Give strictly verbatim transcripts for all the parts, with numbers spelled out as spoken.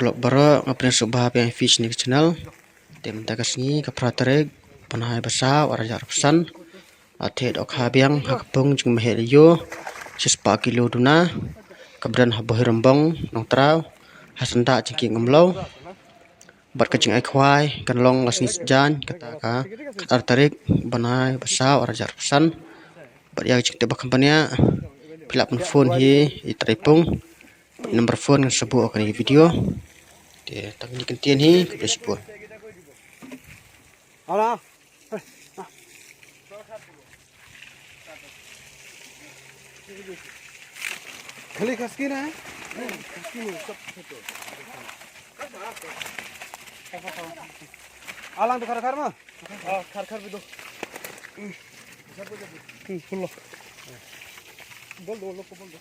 Paralok baroh, nga pdiang sngewbha biang ïa phi sha kane ka channel. Te mynta ka sngi ka phra tarik, bnai ba saw, ar hajar arphew san. Nga thied dohkha biang ha ka pung jingmiheh lyo shispah kilo duna kaba don ha Bhoirymbong, Nongtraw, ha syndah jingkieng Umlaw. Bad ka jingai khwai kan long la sngi Saitjaiñ, kata ka khatar tarik, bnai ba saw, ar hajar arphew san. Bad ïa ka jingtip ba kham bniah, phi lah ban phone hi ïa i Trai Pung. Number phone ngan sa buh ha kane ka video. Te tang kine ki kyntien hi, khublei shibun. Khali khaskin hai? Alang to khar khar ma? Ah, khar khar bhi do. Hmm, khul lo. Bol do, lo ko bol do.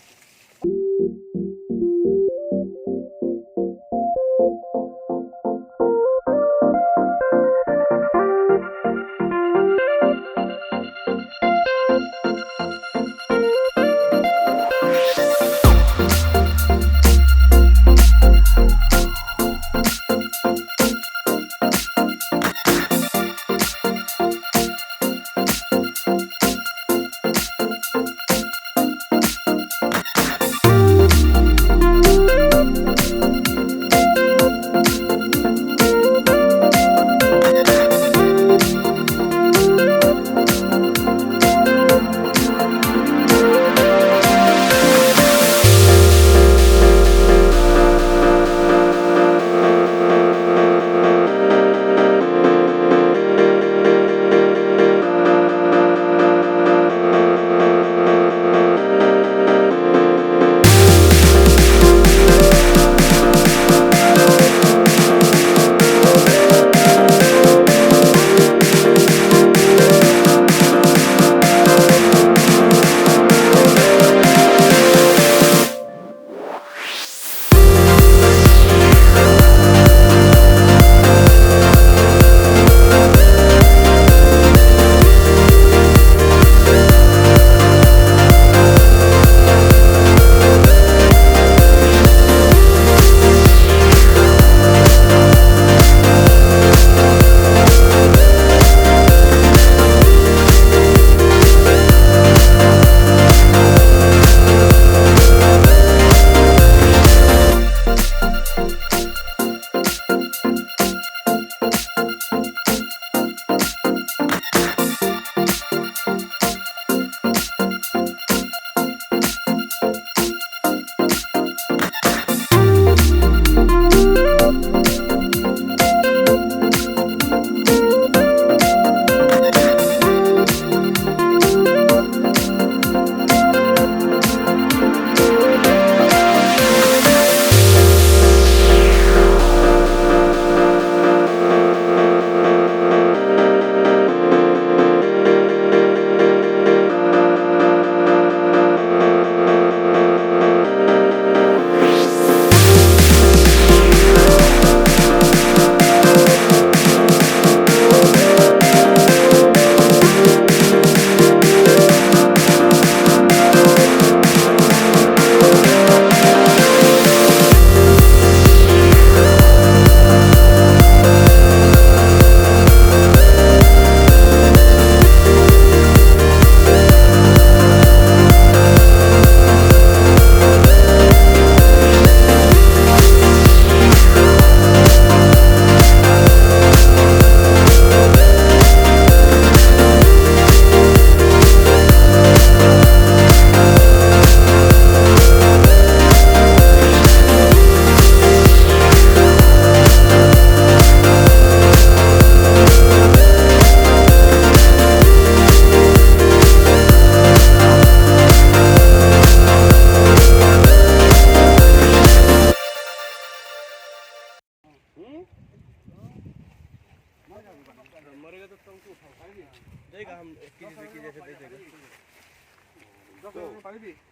मरेगा तो टंकी उठाओ। देगा, हम एक केजी, दो केजी ऐसे दे देगा। दस रुपये में पानी भी?